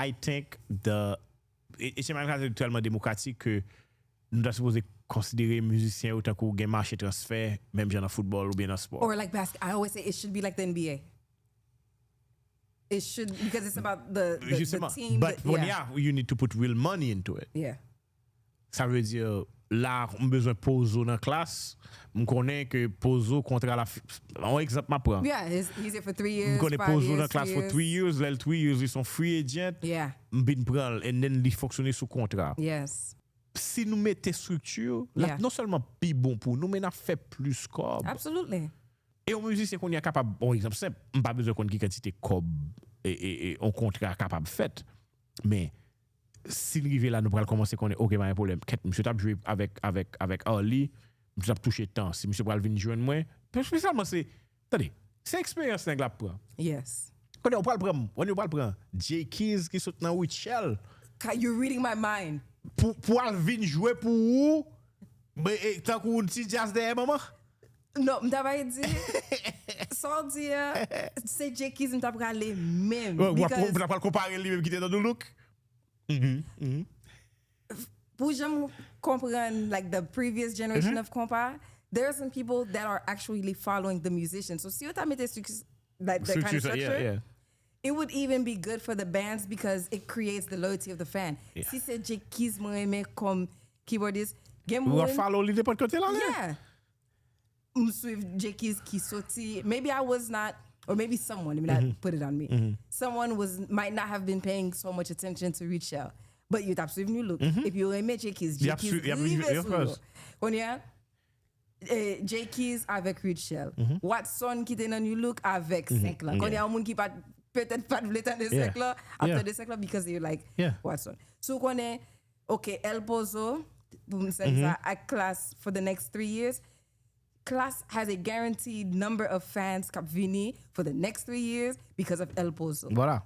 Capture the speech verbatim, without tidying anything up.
I think the e e se malgre tèlman demokratik ke nou ta sipoze konsidere mizisyen yo tankou gen mache transfè menm jan nan foutbòl oubyen nan spò. Or like basket, I always say it should be like the N B A. It should because it's about the the, the Justement. team. But that- when yeah. Yeah, you need to put real money into it. Yeah. Sa vle di la m bezwen Pozo nan klas. M konnen ke Pozo kontra la fi- yon egzanp m ap pran. Yeah, it's easier for three years. M konnen five Pozo years, nan klas for years. three years, lè l three years li son free agent. Yeah. M vin pran l and then li fonksyone sou kontra. Yes. Si nou mete strikti, l ap Yeah. non sèlman pi bon pou nou, men n ap fè plis kòb. Absolutely. E yon mizisyen kounye a kapab, yon egzanp senp, m pa bezwen konn ki kantite kòb e, e, e yon kontra kapab fèt. Men si n rive la, nou pral kòmanse konnen, oke, pa gen pwoblèm. Kèt, misye t ap jwe avèk, avèk, avèk Arly, misye t ap touche tan. Si misye pral vin jwenn mwen, espesyalman se, tande, se eksperyans nèg la ap pran. Yes. Konnen ou pral pran, konnen ou pral pran Jay Keys ki sot nan Rutshelle Ka- You're reading my mind. pou, pou al vin jwe pou ou, men, e, tankou yon ti djaz dèyè manman. Non, m ta bay di. Sa w di a, se Jay Keys m ta prale menm. Ou ap Because ou ap pral konpare li menm ki te nan New Look. Mhm, mhm. Pou jan m konprann like the previous generation of konpa, there are some people that are actually following the musician. So si yo ta mete structure, like that kind of Structure, yeah, structure, yeah. it would even be good for the bands because it creates the loyalty of the fan. Yeah. Si se Jay Keys mwen renmen kòm keyboardist, gen Ou ap moun follow li nenpòt kote l ale. Yeah. M swiv Jay Keys ki soti. Maybe I was not, or maybe someone, let me not put it on me. Someone was might not have been paying so much attention to Rutshelle. But yo t ap swiv New Look. Epi yo renmen Jay Keys. Y Jay ap Keys swi- y ap rive rive, of sou yo. course. Kounye a, eh, Jay Keys avèk Rutshelle. Watson ki te nan New Look avèk senk lan. Kounye a, yon moun ki pa petèt pa t vle tande Yeah. senk lan, ap Yeah. tande senk lan because they like Yeah. Watson. So konnen, ok, El Pozo, pou m sèvi sa, ak Klass for the next three years. Klass has a guaranteed number of fans k ap vini for the next three years because of El Pozo. Voilà.